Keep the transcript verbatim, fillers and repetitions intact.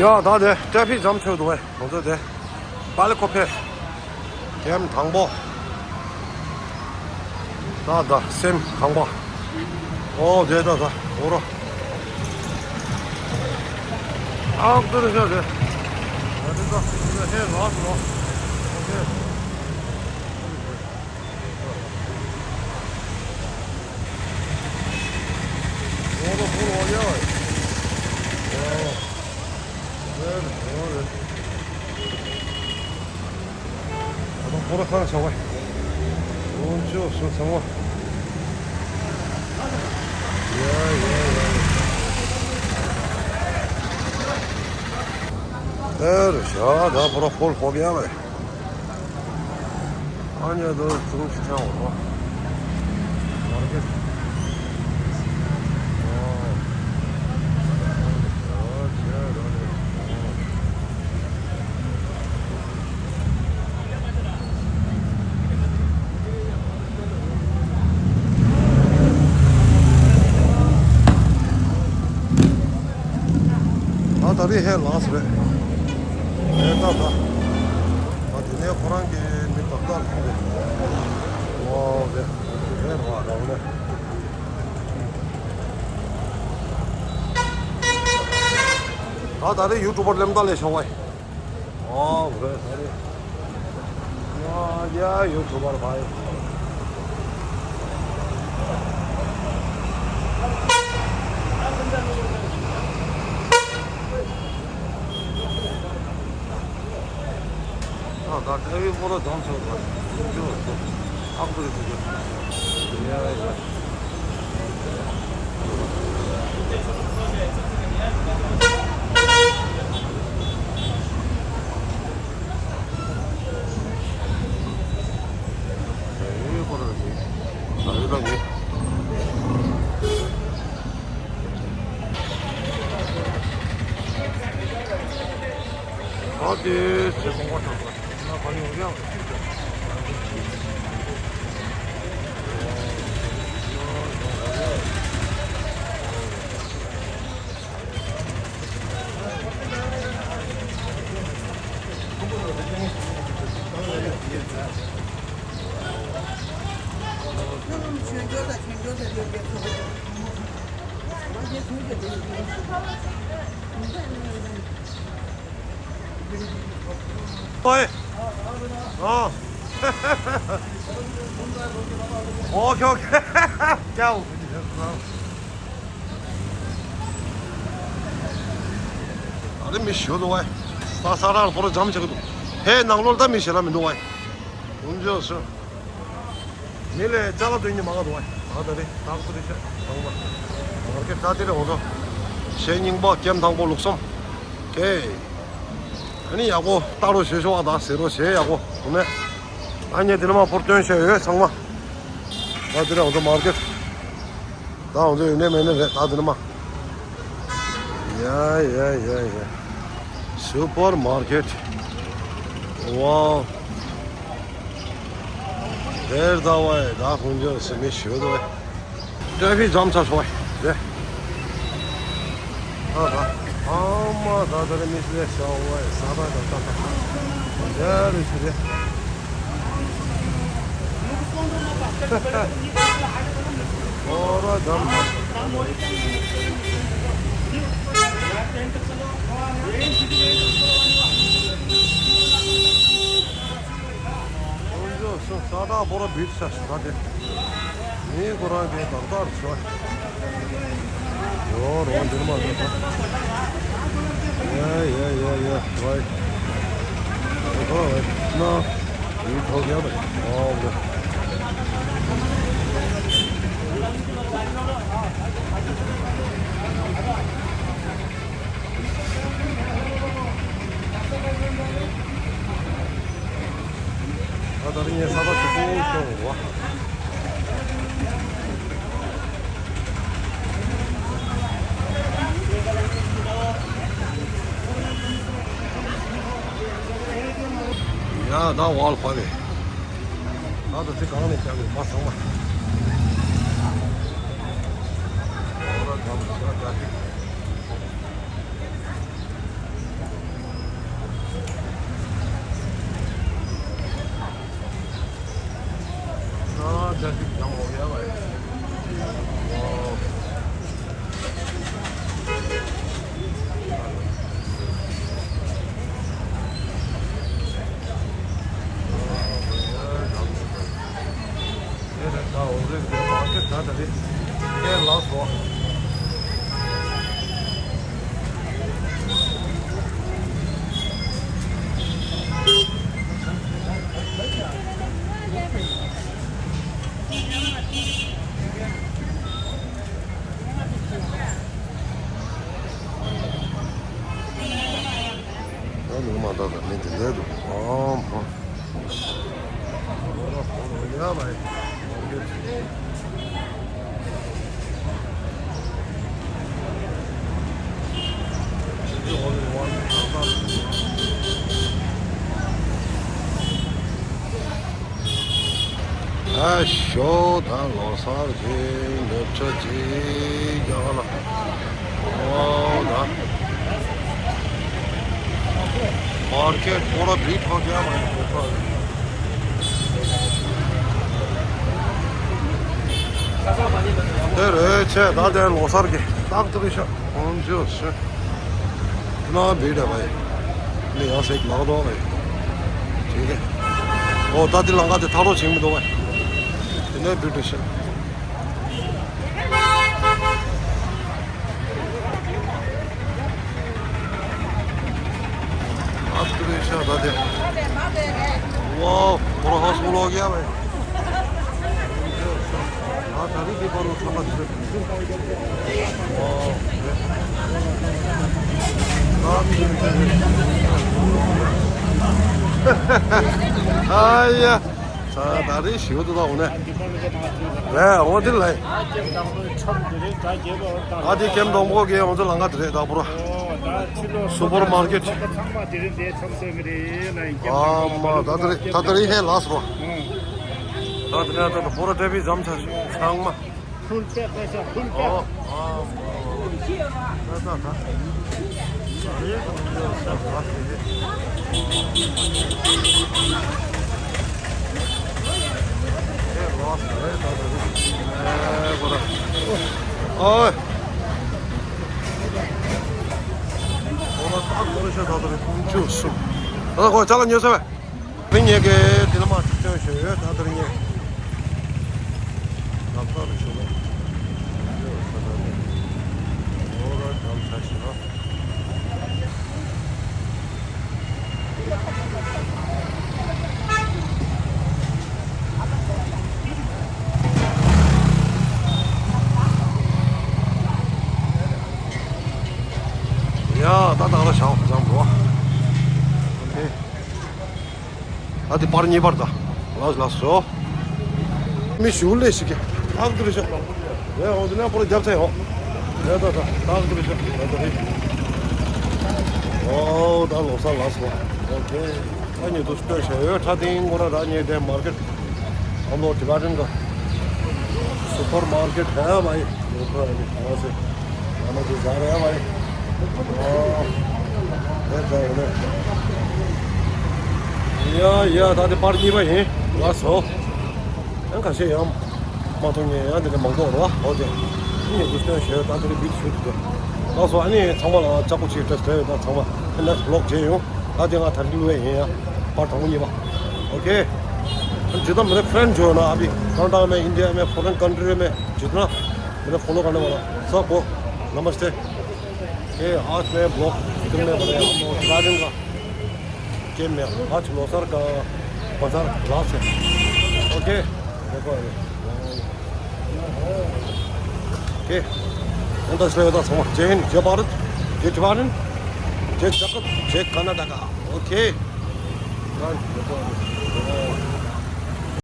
ཡ་ད་དེ་ཊེ་ཕིག་ཇམ་ཆགས་འདུག་བས། ང་ཚོ་དེ་པ་ལི་ཁོ་ཕེ་ཀེམ་དང་པོ། ད་ད་སེམས་དང་པོ། ཨོ་དེ་ད་ད་འོ་རོ། ཨག་ཏུ་རེ་ཤ་དེ། ད་དེ་ད་དེ་ཧེ་ལགས་སོ། ཨོ་ཁེ། འོ་རོ་འོ་རོ་ཡ། ཨོ། ད་ཁོ་ར་ཁང་ཆ་བ། འོ་ཅོ་སོ་ཚང་བ། ཡ་ཡ་ཡ། ཨེ་རེ་ཤ་ད་ཕོ་ར་ཧོལ་ཧོབ་ཡ་བ། ཨ་ཉེ་དོ་ཙུང་ཅི་ཆང་འོ། མར་ཀེ་ཊི། ཨོ། ཨོ་ཅེ་ར་རེ། ཨོ། ད་ད་རེས་ཧེ་ལགས་རེད། ཧེ་ད་ད། ཨ་དེ་ནས་ཁོ་རང་གི་མི་ཏག་ཏག་རེད། ཨོ་རེད། ཧེ་ར་ར་ལེ། ཨ་ད་རེས་ཡུ་ཊུབ་པར་ལེམ་ད་ལས་བྱུང་བ། ཨོ་རེད་ད་རེས། ཡ་ཡ་ཡུ་ཊུབ་པར་བ་ཡི། ད་ད་ཨེ་བི་ཕོ་ལོ་དང་ཚོ་ལ་ཡོད་ཚོ་ཨག་ཏུ་རེ་ཚོ་ཡ་ཡ། ཨེ་བི་ཕོ་ལོ་རེ་ཚོ་ཡོད་ད་ངེ། ཨ་དེ་ཚེ་གོང་པ་ཐང་པ་ན་བ་ཡོང་ཡང་ཅི་ཙམ། ཨོའི། ཨ། ཨོ་ཁེ་ཨོ་ཁེ། ཀྱའོ། ཨ་རེ་མི་ཞོ་འདུག་བས། ས་ས་ར་ལ་ཕོ་ར་འཇམ་ཆགས་ཀྱི་འདུག་ཧེ་ནང་ལོགས་ལ་ད་མི་ཞེ་ལ་མི་འདུག་བས། ཡུམ་ཆོས་སུ། མི་ལས་ཅ་ལག་སྟོན་གྱི་མ་ག་འདུག་བ། ད་ད་རེ་ད་ཁོ་རེ་ཤ་དང་བ། མར་ཀེ་ཊ་ད་དེ་རེ་འོང་དོ། ཞེ་རྙིང་པ་ཀེམ་དང་པོ་ལུགས་སམ། ཀེ། ཨ་ནི་ཡག་པོ་ལྟ་རོ་ཞེ་ཞོ་བ་ད་ཟེར་རོ་ཞེ་ཡག་པོ་འོ་ནས། ཨ་ནི་དེ་ནས་མ་ཕོར་སྟོན་ཞེ་ཡོད་ཚང་མ། ད་དེ་རེ་འོང་དོ་མར་ཀེ་ཊ། ད་འོང་དོ་ཡོད་ནས་མེད་ནས་རེད་ད་དེ་ནས་མ། ཡ་ཡ་ཡ་ཡ། སུ་པར་མར་ཀེ་ཊ། ཝའོ། དེར་ད་བ་ཡ་ད་ཁོང་ཚོ་སེ་མི་ཞུ་དོ། ཊེ་ཕིག་ཇམ་ཆགས་སོང་བས་རེད། ཨ་ཧ། ཨ་མ་ད་ད་རེ་མི་སེ་ཤ་བ་ཡ་ས་ད་ད་ད་ད། དེ་རེ་ཞུ་རེད། ཨོ་ར་ཇམ་ཆགས། ཁོང་ཚོ་སོ་ས་དག་པོ་ར་བིད་ཤ་ཤ་དེ། མི་ཁོ་རང་གི་དར་དར་ཤོ། ཡོ་རོ་འདིར་མ་འདུག་ས། ཡ་ཡ་ཡ་ཡ་ཝའི། ཨོ་ཝའི་ན། མི་ཐོག་ཡ་བའི་ཨོ་ཝའི། ད་ད་རིང་ངས་ས་ཕག་ཆུ་ཚོད་སྐྱོང་བ། ཡ་ད་ཝལ་ཕ་ལེ། ད་ད་ཚེ་གང་ནས་ཀྱང་མ་ཚང་མ། ཨོ་ར་གམ་ཤ་ད་ཅིག་ད་རེད། ཁྱེད་ལགས་སོ། ད་ནུ་མ་ད་ད་མི་དེ་འདྲ་འདུག་ཨོ་མ། ཡ་བའི། ཨ་ཤོ་ད་ལོ་སར་གྱི་ལེབ་ཆ་ཅིག་རྒྱག་ལ། ཨོ་ད། མར་ཀེཊ་པོ་ར་བི་ཐོག་རྒྱག་མ་ཡིན་པོ་ཁ། དེ་རེད་ཆེ་ད་དེ་ལོ་སར་གྱི་རྟགས་ཏུ་རེད་ཤག་ཁོང་ཚོས་ཤག་ན་བི་ད་བའི། ནི་ཡང་ཟེག་མ་གཏོགས་བའི། ཞིག་གི། ཨོ་ད་དེ་ལང་ཀ་དེ་ཐག་རོགས་བྱེད་མི་འདུག་བའི། དེ་ནས་བི་ད་ཤག་ཨ་ཏི་རེ་ཤ་ད་དེ། ཝའོ། ཁོ་ར་ཧོ་སུ་ལོག་ཡ་བས། ཨ་ད་རི་དེ་པར་རོ་ཚང་མ་ཚེ། ཝའོ། ཨ་ཡ། ད་ད་རེས་ཞིག་ཏུ་ད་འོ་ནས། ལས་འོ་དེ་ལས། ཨ་དེ་ཀེམ་དང་པོ་གི་འོ་ཚོ་ལང་ཀ་དེ་རེད་ད་པུ་ར། སུ་པར་མར་ཀེཊ། ཨ་མ་ད་ད་རེས་ད་ད་རེས་ཧེ་ལགས་སོ། ད་ད་རེས་ད་ད་པུ་ར་ཏྲེ་ཕིག་ཛམ་ཆ་ཚང་མ། ཕུལ་པད་པད་ཤ་ཕུལ་པད། ཨོ། ཨ། ད་ད་ད། ཨེ་ད་ད་ད། ཨེ་ལོ་སི་རེད་ད་ད། ཨེ་གོ་ར། ཨོ། གོ་ར་ད་གོ་ར་ཤ་ད་ད་རེད། ཁོང་ཆུ་སུ། ད་གོ་ཅ་ལ་ཉོ་ས་བས། དེ་ཉེ་གི་དེ་ལ་མ་ཅིག་སྟོན་ཞུ་ཡོད་ད་དེར་ཉེ། ལག་པ་རུ་ཞུ་ལོ། ཨོ་ར་གམ་ཆ་ཞུ་ལོ། ཡ་ད་ད་ར་ཤའོ་ཛམ་རོ། ཨོ་ཁེ། ཨ་དེ་པར་གཉིས་པར་ད། ལགས་ལགས་སོ། མི་ཞུ་ལས་ཤིག་གི། ཨག་ཏུ་རི་ཤ། ཡ་འོ་དེ་ན་པོ་རྒྱབ་ཚད་ཡོང་། ཡ་ད་ད་ཨག་ཏུ་རི་ཤ་ད་ད་རི། ཨོ་ད་ལོ་སར་ལགས་སོ། ཨོ་ཁེ། ཨ་ཉི་དུ་སྟོད་ཤ་ཡོད་ཁྲ་ཏིང་གོ་ར་ར་ཉེ་དེ་མར་ཀེཊ། ཨ་ལོ་ཏི་བ་རིན་ག། སུ་པར་མར་ཀེཊ་ཧ་བ་ཡི། ལོ་ཁ་ཡི་ཨ་སེ། ཨ་མ་དེ་ཟ་ར་ཡ་བ་ཡི། ཨོ། ཡ་ད་ཡོད་ནས། ཡ་ཡ་ད་དེ་པར་གཉིས་པ་ཡིན། ལགས་སོ། ཡང་ཁ་ཤས་ཡང་མ་མཐོང་ངེས་ཡང་དེ་ནས་མང་པོ་རོ་ཨོ་དེ། ཨ་ནི་དུ་སྟོན་ཞེས་ད་དེ་རིང་བིད་ཤུ་དེ། ལགས་སོ། ཨ་ནི་ཚང་མ་ལ་ལྕགས་པོ་ཆེ་བཀྲ་ཤིས་བདེ་ལེགས། ད་ཚང་མ་ཨ་ནེགསི་བི་ལོག་མཇལ་ཡོང་། ད་དེ་ང་ད་རིང་ལུས་ཡིན་ཡ། པར་དང་པོ་གཉིས་པ། ཨོ་ཁེ། जितना मेरे फ्रेंड जो है ना अभी कनाडा में, इंडिया में, फॉरेन कंट्री में जितना मेरे फॉलो करने वाला सबको नमस्ते। ये आज मैं ब्लॉग फिल्म में बने हम लोग गार्डन का गेम में आज लोसर का बाजार लास्ट है। ओके। देखो अभी। ओके। انت شوية تصور جاهين جبارت جتوارن جت دقت جت كندا دقا. اوكي.